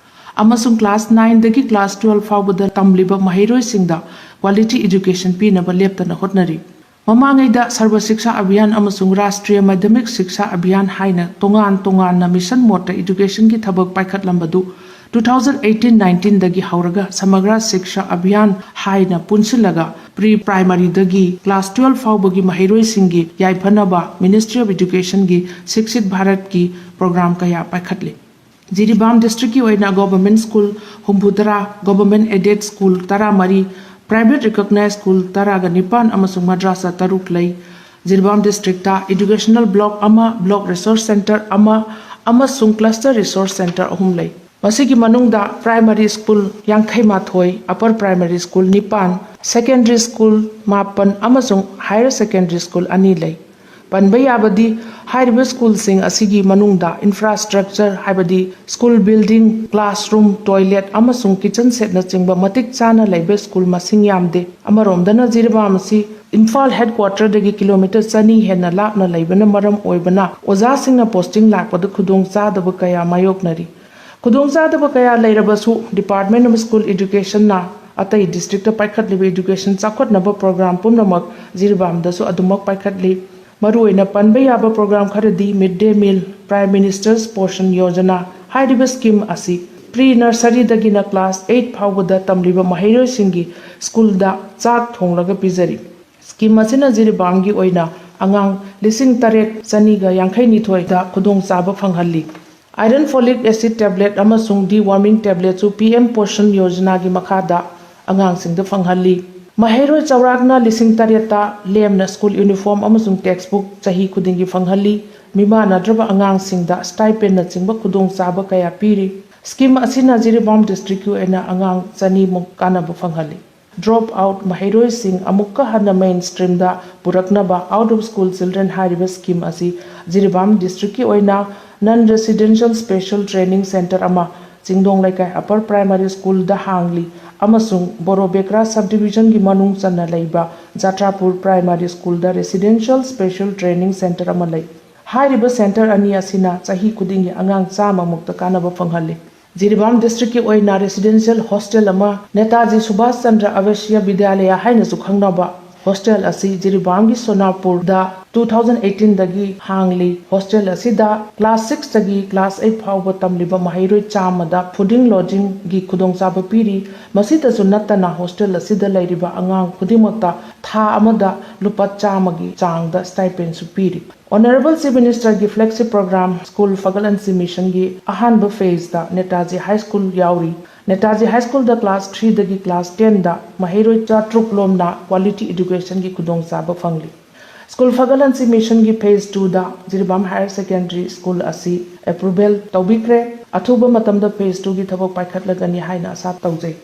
ꯑꯃꯁꯨꯡ class nine ꯗꯒꯤ class twelve ꯐꯥꯎꯕꯗ ꯇꯝꯂꯤꯕ ꯃꯍꯩꯔꯣꯏꯁꯤꯡꯗ quality education ꯄꯤꯅꯕ ꯂꯦꯞꯇꯅ ꯍꯣꯠꯅꯔꯤ꯫ ꯃꯃꯥꯡꯉꯩꯗ ꯁꯔꯕ ꯁꯤꯛꯁꯥ ꯑꯚꯤꯌꯥꯟ ꯑꯃꯁꯨꯡ ꯔꯥꯁꯇ꯭ꯔꯤꯌ ꯃꯥꯙ꯭ꯌꯃꯤꯛ ꯁꯤꯛꯁꯥ ꯑꯚꯤꯌꯥꯟ ꯍꯥꯏꯅ ꯇꯣꯉꯥꯟ ꯇꯣꯉꯥꯟꯅ ꯃꯤꯁꯟ ꯃꯣꯠꯇ ꯏꯗꯨꯀꯦꯁꯟꯒꯤ ꯊꯕꯛ ꯄꯥꯏꯈꯠꯂꯝꯕꯗꯨ two thousand eighteen nineteenꯗꯒꯤ ꯍꯧꯔꯒ ꯁꯃꯒ꯭ꯔ ꯁꯤꯛꯁꯥ ꯑꯚꯤꯌꯥꯟ ꯍꯥꯏꯅ ꯄꯨꯟꯁꯤꯜꯂꯒ ꯄ꯭ꯔꯤ ꯄ꯭ꯔꯥꯏꯃꯔꯤꯗꯒꯤ ꯀ꯭ꯂꯥꯁ twelve ꯐꯥꯎꯕꯒꯤ ꯃꯍꯩꯔꯣꯏꯁꯤꯡꯒꯤ ꯌꯥꯏꯐꯅꯕ ꯃꯤꯅꯤꯁꯇ꯭ꯔꯤ ꯑꯣꯐ ꯏꯗꯨꯀꯦꯁꯟꯒꯤ ꯁꯤꯛꯁꯤꯠ ꯚꯥꯔꯠꯀꯤ ꯄ꯭ꯔꯣꯒ꯭ꯔꯥꯝ ꯀꯌꯥ ꯄꯥꯏꯈꯠꯂꯤ꯫ ꯖꯤꯔꯤꯕꯥꯝ ꯗꯤꯁꯇ꯭ꯔꯤꯛꯀꯤ ꯑꯣꯏꯅ ꯒꯣꯚꯔꯟꯃꯦꯟꯠ ꯁ꯭ꯀꯨꯜ ꯍꯨꯝꯐꯨꯇꯔꯥ, ꯒꯣꯚꯔꯟꯃꯦꯟꯠ ꯑꯦꯗꯦꯗ ꯁ꯭ꯀꯨꯜ ꯇꯔꯥꯃꯔꯤ, ꯄ꯭ꯔꯥꯏꯚꯦꯠ ꯔꯤꯀꯣꯒꯅꯥꯏꯖ ꯁ꯭ꯀꯨꯜ ꯇꯔꯥꯒ ꯅꯤꯄꯥꯟ ꯑꯃꯁꯨꯡ ꯃꯗ꯭ꯔꯥꯁꯥ ꯇꯔꯨꯛ ꯂꯩ꯫ ꯖꯤꯔꯤꯕꯥꯝ ꯗꯤꯁꯇ꯭ꯔꯤꯛꯇ ꯏꯗꯨꯀꯦꯁꯅꯦꯜ ꯕ꯭ꯂꯣꯛ ꯑꯃ, ꯕ꯭ꯂꯣꯛ ꯔꯤꯁꯣꯔꯁ ꯁꯦꯟꯇꯔ ꯑꯃ ꯑꯃꯁꯨꯡ ꯀ꯭ꯂꯁꯇꯔ ꯔꯤꯁꯣꯔꯁ ꯁꯦꯟꯇꯔ ꯑꯍꯨꯝ ꯂꯩ꯫ ꯃꯁꯤꯒꯤ ꯃꯅꯨꯡꯗ ꯄ꯭ꯔꯥꯏꯃꯔꯤ ꯁ꯭ꯀꯨꯜ ꯌꯥꯡꯈꯩ ꯃꯥꯊꯣꯏ, ꯑꯄꯔ ꯄ꯭ꯔꯥꯏꯃꯔꯤ ꯁ꯭ꯀꯨꯜ ꯅꯤꯄꯥꯟ, ꯁꯦꯀꯦꯟꯗꯔꯤ ꯁ꯭ꯀꯨꯜ ꯃꯥꯄꯟ ꯑꯃꯁꯨꯡ ꯍꯥꯌꯔ ꯁꯦꯀꯦꯟꯗꯔꯤ ꯁ꯭ꯀꯨꯜ ꯑꯅꯤ ꯂꯩ꯫ ꯄꯟꯕ ꯌꯥꯕꯗꯤ, ꯍꯥꯏꯔꯤꯕ ꯁ꯭ꯀꯨꯜꯁꯤꯡ ꯑꯁꯤꯒꯤ ꯃꯅꯨꯡꯗ ꯏꯟꯐ꯭ꯔꯥꯁ꯭ꯇ꯭ꯔꯛꯆꯔ, ꯍꯥꯏꯕꯗꯤ ꯁ꯭ꯀꯨꯜ ꯕꯤꯜꯗꯤꯡ, ꯀ꯭ꯂꯥꯁꯔꯨꯝ, ꯇꯣꯏꯂꯦꯠ ꯑꯃꯁꯨꯡ ꯀꯤꯆꯟ ꯁꯦꯠꯅꯆꯤꯡꯕ ꯃꯇꯤꯛ ꯆꯥꯅ ꯂꯩꯕ ꯁ꯭ꯀꯨꯜ ꯃꯁꯤꯡ ꯌꯥꯝꯗꯦ꯫ ꯑꯃꯔꯣꯝꯗꯅ ꯖꯤꯔꯤꯕꯥꯝ ꯑꯁꯤ ꯏꯝꯐꯥꯜ ꯍꯦꯗꯀ꯭ꯋꯥꯇꯔꯗꯒꯤ ꯀꯤꯂꯣꯃꯤꯇꯔ ꯆꯅꯤ ꯍꯦꯟꯅ ꯂꯥꯞꯅ ꯂꯩꯕꯅ ꯃꯔꯝ ꯑꯣꯏꯕꯅ ꯑꯣꯖꯥꯁꯤꯡꯅ ꯄꯣꯁꯇꯤꯡ ꯂꯥꯛꯄꯗ ꯈꯨꯗꯣꯡꯆꯥꯗꯕ ꯀꯌꯥ ꯃꯥꯌꯣꯛꯅꯔꯤ꯫ ꯈꯨꯗꯣꯡꯆꯥꯗꯕ ꯀꯌꯥ ꯂꯩꯔꯕꯁꯨ Department of School Educationꯅ ꯑꯇꯩ ꯗꯤꯁꯇ꯭ꯔꯤꯛꯇ ꯄꯥꯏꯈꯠꯂꯤꯕ ꯏꯗꯨꯀꯦꯁꯟ ꯆꯥꯎꯈꯠꯅꯕ ꯄ꯭ꯔꯣꯒ꯭ꯔꯥꯝ ꯄꯨꯝꯅꯃꯛ ꯖꯤꯔꯤꯕꯥꯝꯗꯁꯨ ꯑꯗꯨꯃꯛ ꯄꯥꯏꯈꯠꯂꯤ꯫ ꯃꯔꯨꯑꯣꯏꯅ ꯄꯟꯕ ꯌꯥꯕ ꯄ꯭ꯔꯣꯒ꯭ꯔꯥꯝ ꯈꯔꯗꯤ mid day meal, prime minister's Poshan Yojana. ꯍꯥꯏꯔꯤꯕ ꯁ꯭ꯀꯤꯝ ꯑꯁꯤ ꯄ꯭ꯔꯤ ꯅꯔꯁꯔꯤꯗꯒꯤꯅ ꯀ꯭ꯂꯥꯁ ꯑꯩꯠ ꯐꯥꯎꯕꯗ ꯇꯝꯂꯤꯕ ꯃꯍꯩꯔꯣꯏꯁꯤꯡꯒꯤ ꯁ꯭ꯀꯨꯜꯗ ꯆꯥꯛ ꯊꯣꯡꯂꯒ ꯄꯤꯖꯔꯤ꯫ ꯁ꯭ꯀꯤꯝ ꯑꯁꯤꯅ ꯖꯤꯔꯤꯕꯥꯝꯒꯤ ꯑꯣꯏꯅ ꯑꯉꯥꯡ ꯂꯤꯁꯤꯡ ꯇꯔꯦꯠ ꯆꯅꯤꯒ ꯌꯥꯡꯈꯩ ꯅꯤꯊꯣꯏꯗ ꯈꯨꯗꯣꯡꯆꯥꯕ ꯐꯪꯍꯜꯂꯤ꯫ Iron folic acid tablet ꯑꯃꯁꯨꯡ deworming tabletꯁꯨ ꯄꯤ ꯑꯦꯝ ꯄꯣꯁꯟ ꯌꯣꯖꯅꯥꯒꯤ ꯃꯈꯥꯗ ꯑꯉꯥꯡꯁꯤꯡꯗ ꯐꯪꯍꯜꯂꯤ꯫ ꯃꯍꯩꯔꯣꯏ ꯆꯥꯎꯔꯥꯛꯅ ꯂꯤꯁꯤꯡ ꯇꯔꯦꯠꯇ ꯂꯦꯝꯅ ꯁ꯭ꯀꯨꯜ ꯌꯨꯅꯤꯐꯣꯔꯝ ꯑꯃꯁꯨꯡ ꯇꯦꯛꯁꯕꯨꯛ ꯆꯍꯤ ꯈꯨꯗꯤꯡꯒꯤ ꯐꯪꯍꯜꯂꯤ꯫ ꯃꯤꯃꯥꯟꯅꯗ꯭ꯔꯕ ꯑꯉꯥꯡꯁꯤꯡꯗ ꯁ꯭ꯇꯥꯏꯄꯦꯟꯅꯆꯤꯡꯕ ꯈꯨꯗꯣꯡꯆꯥꯕ ꯀꯌꯥ ꯄꯤꯔꯤ꯫ ꯁ꯭ꯀꯤꯝ ꯑꯁꯤꯅ ꯖꯤꯔꯤꯕꯥꯝ ꯗꯤꯁꯇ꯭ꯔꯤꯛꯀꯤ ꯑꯣꯏꯅ ꯑꯉꯥꯡ ꯆꯅꯤꯃꯨꯛ ꯀꯥꯟꯅꯕ ꯐꯪꯍꯜꯂꯤ꯫ ꯗ꯭ꯔꯣꯞ ꯑꯥꯎꯠ ꯃꯍꯩꯔꯣꯏꯁꯤꯡ ꯑꯃꯨꯛꯀ ꯍꯟꯅ ꯃꯦꯟ ꯁ꯭ꯇ꯭ꯔꯤꯝꯗ ꯄꯨꯔꯛꯅꯕ Out of School Children ꯍꯥꯏꯔꯤꯕ ꯁ꯭ꯀꯤꯝ ꯑꯁꯤ ꯖꯤꯔꯤꯕꯥꯝ ꯗꯤꯁꯇ꯭ꯔꯤꯛꯀꯤ ꯑꯣꯏꯅ ꯅꯟ ꯔꯦꯁꯤꯗꯦꯟꯁꯤꯌꯦꯜ ꯁ꯭ꯄꯦꯁꯦꯜ ꯇ꯭ꯔꯦꯅꯤꯡ ꯁꯦꯟꯇꯔ ꯑꯃ ꯆꯤꯡꯗꯣꯡ ꯂꯩꯀꯥꯏ ꯑꯄꯔ ꯄ꯭ꯔꯥꯏꯃꯔꯤ ꯁ꯭ꯀꯨꯜꯗ ꯍꯥꯡꯂꯤ ꯑꯃꯁꯨꯡ ꯕꯣꯔꯣꯕꯦꯀ꯭ꯔꯥ ꯁꯕ ꯗꯤꯕꯤꯖꯟꯒꯤ ꯃꯅꯨꯡ ꯆꯟꯅ ꯂꯩꯕ ꯖꯥꯇ꯭ꯔꯥꯄꯨꯔ ꯄ꯭ꯔꯥꯏꯃꯔꯤ ꯁ꯭ꯀꯨꯜꯗ ꯔꯦꯁꯤꯗꯦꯟꯁꯤꯌꯦꯜ ꯁ꯭ꯄꯦꯁꯦꯜ ꯇ꯭ꯔꯦꯅꯤꯡ ꯁꯦꯟꯇꯔ ꯑꯃ ꯂꯩ꯫ ꯍꯥꯏꯔꯤꯕ ꯁꯦꯟꯇꯔ ꯑꯅꯤ ꯑꯁꯤꯅ ꯆꯍꯤ ꯈꯨꯗꯤꯡꯒꯤ ꯑꯉꯥꯡ ꯆꯥꯝꯃ ꯃꯨꯛꯇ ꯀꯥꯟꯅꯕ ꯐꯪꯍꯜꯂꯤ꯫ ꯖꯤꯔꯤꯕꯥꯝ ꯗꯤꯁꯇ꯭ꯔꯤꯛꯀꯤ ꯑꯣꯏꯅ ꯔꯦꯁꯤꯗꯦꯟꯁꯤꯌꯦꯜ ꯍꯣꯁꯇꯦꯜ ꯑꯃ, ꯅꯦꯇꯥꯖꯤ ꯁꯨꯚꯥꯁ ꯆꯟꯗ꯭ꯔ ꯑꯚꯦꯁꯤꯌꯥ ꯕꯤꯗ꯭ꯌꯥꯂꯌꯥ ꯍꯥꯏꯅꯁꯨ ꯈꯪꯅꯕ, ꯍꯣꯁꯇꯦꯜ ꯑꯁꯤ ꯖꯤꯔꯤꯕꯥꯝꯒꯤ ꯁꯣꯅꯥꯄꯨꯔꯗ two thousand eighteen ꯗꯒꯤ ꯍꯥꯡꯂꯤ꯫ ꯍꯣꯁꯇꯦꯜ ꯑꯁꯤꯗ class six ꯇꯒꯤ class eight ꯐꯥꯎꯕ ꯇꯝꯂꯤꯕ ꯃꯍꯩꯔꯣꯏ ꯆꯥꯝꯃꯗ fooding lodging ꯒꯤ ꯈꯨꯗꯣꯡꯆꯥꯕ ꯄꯤꯔꯤ꯫ ꯃꯁꯤꯗꯁꯨ ꯅꯠꯇꯅ ꯍꯣꯁꯇꯦꯜ ꯑꯁꯤꯗ ꯂꯩꯔꯤꯕ ꯑꯉꯥꯡ ꯈꯨꯗꯤꯡꯃꯛꯇ ꯊꯥ ꯑꯃꯗ ꯂꯨꯄꯥ ꯆꯥꯝꯃꯒꯤ ꯆꯥꯡꯗ stipend ꯁꯨ ꯄꯤꯔꯤ꯫ Honourable Chief Minister ꯒꯤ flagship program School ꯐꯒꯠꯍꯟꯁꯤ mission ꯒꯤ ꯑꯍꯥꯟꯕ phase ꯇ ꯅꯦꯇꯥꯖꯤ High School ꯌꯥꯎꯔꯤ꯫ ꯅꯦꯇꯥꯖꯤ High School ꯗ class three ꯗꯒꯤ class ten ꯗ ꯃꯍꯩꯔꯣꯏ ꯆꯥꯇ꯭ꯔꯨꯛ ꯂꯣꯝꯅ quality education ꯒꯤ ꯈꯨꯗꯣꯡꯆꯥꯕ ꯐꯪꯂꯤ꯫ School ꯐꯒꯠꯍꯟꯁꯤ mission ꯒꯤ phase two ꯗ ꯖꯤꯔꯤꯕꯥꯝ Higher Secondary School ꯑꯁꯤ approval ꯇꯧꯕꯤꯈ꯭ꯔꯦ꯫ ꯑꯊꯨꯕ ꯃꯇꯝꯗ phase two ꯒꯤ ꯊꯕꯛ ꯄꯥꯏꯈꯠꯂꯒꯅꯤ ꯍꯥꯏꯅ ꯑꯁꯥ ꯇꯧꯖꯩ꯫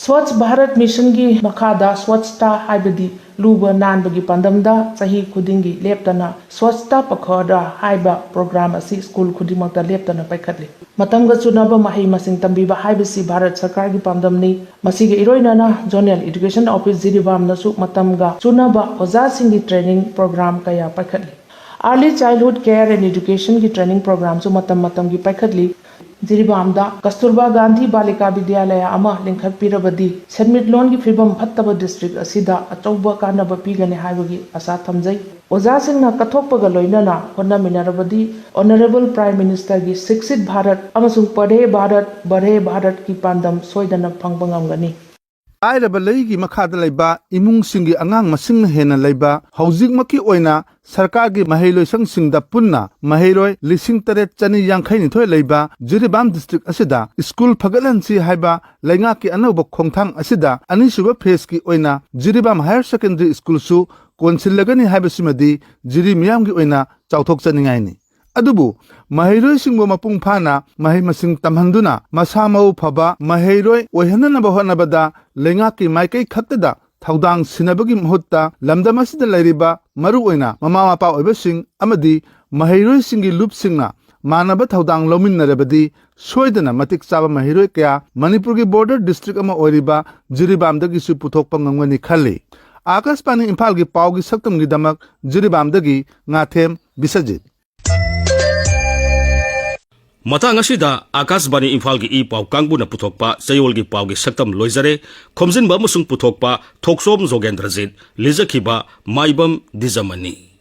Swachh Bharat Mission ꯒꯤ ꯃꯈꯥꯗ Swachhta ꯍꯥꯏꯕꯗꯤ ꯂꯨꯕ ꯅꯥꯟꯕꯒꯤ ꯄꯥꯟꯗꯝꯗ ꯆꯍꯤ ꯈꯨꯗꯤꯡꯒꯤ ꯂꯦꯞꯇꯅ Swachhta Pakhwada ꯍꯥꯏꯕ program ꯑꯁꯤ school ꯈꯨꯗꯤꯡꯃꯛꯇ ꯂꯦꯞꯇꯅ ꯄꯥꯏꯈꯠꯂꯤ꯫ ꯃꯇꯝꯒ ꯆꯨꯅꯕ ꯃꯍꯩ ꯃꯁꯤꯡ ꯇꯝꯕꯤꯕ ꯍꯥꯏꯕꯁꯤ ꯚꯥꯔꯠ ꯁꯔꯀꯥꯔꯒꯤ ꯄꯥꯟꯗꯝꯅꯤ꯫ ꯃꯁꯤꯒ ꯏꯔꯣꯏꯅꯅ Zonal Education Office ꯖꯤꯔꯤꯕꯥꯝꯅꯁꯨ ꯃꯇꯝꯒ ꯆꯨꯅꯕ ꯑꯣꯖꯥꯁꯤꯡꯒꯤ training program ꯀꯌꯥ ꯄꯥꯏꯈꯠꯂꯤ꯫ Early Childhood Care and Education ꯒꯤ training program ꯁꯨ ꯃꯇꯝ ꯃꯇꯝꯒꯤ ꯄꯥꯏꯈꯠꯂꯤ꯫ ꯖꯤꯔꯤꯕꯥꯝꯗ ꯀꯁꯇꯨꯔꯕꯥ ꯒꯥꯟꯙꯤ ꯕꯥꯂꯤꯀꯥ ꯕꯤꯗ꯭ꯌꯥꯂꯌꯥ ꯑꯃ ꯂꯤꯡꯈꯠꯄꯤꯔꯕꯗꯤ ꯁꯦꯟꯃꯤꯠꯂꯣꯟꯒꯤ ꯐꯤꯕꯝ ꯐꯠꯇꯕ district ꯑꯁꯤꯗ ꯑꯆꯧꯕ ꯀꯥꯟꯅꯕ ꯄꯤꯒꯅꯤ ꯍꯥꯏꯕꯒꯤ ꯑꯁꯥ ꯊꯝꯖꯩ꯫ ꯑꯣꯖꯥꯁꯤꯡꯅ ꯀꯠꯊꯣꯛꯄꯒ ꯂꯣꯏꯅꯅ ꯍꯣꯠꯅꯃꯤꯟꯅꯔꯕꯗꯤ Honourable Prime Minister ꯒꯤ Shikshit Bharat ꯑꯃꯁꯨꯡ Padhe Bharat, Badhe Bharat ꯀꯤ ꯄꯥꯟꯗꯝ ꯁꯣꯏꯗꯅ ꯐꯪꯕ ꯉꯝꯒꯅꯤ꯫ ꯂꯥꯏꯔꯕ ꯂꯩꯒꯤ ꯃꯈꯥꯗ ꯂꯩꯕ ꯏꯃꯨꯡꯁꯤꯡꯒꯤ ꯑꯉꯥꯡ ꯃꯁꯤꯡꯅ ꯍꯦꯟꯅ ꯂꯩꯕ, ꯍꯧꯖꯤꯛꯃꯛꯀꯤ ꯑꯣꯏꯅ ꯁꯔꯀꯥꯔꯒꯤ ꯃꯍꯩꯂꯣꯏꯁꯪꯁꯤꯡꯗ ꯄꯨꯟꯅ ꯃꯍꯩꯔꯣꯏ ꯂꯤꯁꯤꯡ ꯇꯔꯦꯠ ꯆꯅꯤ ꯌꯥꯡꯈꯩ ꯅꯤꯊꯣꯏ ꯂꯩꯕ ꯖꯤꯔꯤꯕꯥꯝ district ꯑꯁꯤꯗ school ꯐꯒꯠꯍꯟꯁꯤ ꯍꯥꯏꯕ ꯂꯩꯉꯥꯛꯀꯤ ꯑꯅꯧꯕ ꯈꯣꯡꯊꯥꯡ ꯑꯁꯤꯗ ꯑꯅꯤꯁꯨꯕ phase ꯀꯤ ꯑꯣꯏꯅ ꯖꯤꯔꯤꯕꯥꯝ Higher Secondary School ꯁꯨ ꯀꯣꯟꯁꯤꯜꯂꯒꯅꯤ ꯍꯥꯏꯕꯁꯤꯃꯗꯤ ꯖꯤꯔꯤ ꯃꯤꯌꯥꯝꯒꯤ ꯑꯣꯏꯅ ꯆꯥꯎꯊꯣꯛꯆꯅꯤꯡꯉꯥꯏꯅꯤ꯫ ꯑꯗꯨꯕꯨ ꯃꯍꯩꯔꯣꯏꯁꯤꯡꯕꯨ ꯃꯄꯨꯡ ꯐꯥꯅ ꯃꯍꯩ ꯃꯁꯤꯡ ꯇꯝꯍꯟꯗꯨꯅ ꯃꯁꯥ ꯃꯎ ꯐꯕ ꯃꯍꯩꯔꯣꯏ ꯑꯣꯏꯍꯟꯅꯅꯕ ꯍꯣꯠꯅꯕꯗ ꯂꯩꯉꯥꯛꯀꯤ ꯃꯥꯏꯀꯩ ꯈꯛꯇꯗ ꯊꯧꯗꯥꯡ ꯁꯤꯟꯅꯕꯒꯤ ꯃꯍꯨꯠꯇ ꯂꯝꯗꯝ ꯑꯁꯤꯗ ꯂꯩꯔꯤꯕ ꯃꯔꯨꯑꯣꯏꯅ ꯃꯃꯥ ꯃꯄꯥ ꯑꯣꯏꯕꯁꯤꯡ ꯑꯃꯗꯤ ꯃꯍꯩꯔꯣꯏꯁꯤꯡꯒꯤ ꯂꯨꯞꯁꯤꯡꯅ ꯃꯥꯟꯅꯕ ꯊꯧꯗꯥꯡ ꯂꯧꯃꯤꯟꯅꯔꯕꯗꯤ ꯁꯣꯏꯗꯅ ꯃꯇꯤꯛ ꯆꯥꯕ ꯃꯍꯩꯔꯣꯏ ꯀꯌꯥ ꯃꯅꯤꯄꯨꯔꯒꯤ border district ꯑꯃ ꯑꯣꯏꯔꯤꯕ ꯖꯤꯔꯤꯕꯥꯝꯗꯒꯤꯁꯨ ꯄꯨꯊꯣꯛꯄ ꯉꯝꯒꯅꯤ ꯈꯜꯂꯤ꯫ ꯑꯥꯀꯥꯁꯕꯥꯅꯤ ꯏꯝꯐꯥꯜꯒꯤ ꯄꯥꯎꯒꯤ ꯁꯛꯇꯝꯒꯤꯗꯃꯛ ꯖꯤꯔꯤꯕꯥꯝꯗꯒꯤ ꯉꯥꯊꯦꯝ ꯕꯤꯁꯖꯤꯠ꯫ ꯃꯇꯥꯡ ꯑꯁꯤꯗ ꯑꯀꯥꯁꯕꯥꯅꯤ ꯏꯝꯐꯥꯜꯒꯤ ꯏ ꯄꯥꯎ ꯀꯥꯡꯕꯨꯅ ꯄꯨꯊꯣꯛꯄ ꯆꯌꯣꯜꯒꯤ ꯄꯥꯎꯒꯤ ꯁꯛꯇꯝ ꯂꯣꯏꯖꯔꯦ꯫ ꯈꯣꯝꯖꯤꯟꯕ ꯑꯃꯁꯨꯡ ꯄꯨꯊꯣꯛꯄ ꯊꯣꯛꯆꯣꯝ ꯖꯣꯒꯦꯟꯗ꯭ꯔꯖꯤꯠ, ꯂꯤꯖꯈꯤꯕ ꯃꯥꯏꯕꯝ ꯗꯤꯖꯃꯅꯤ꯫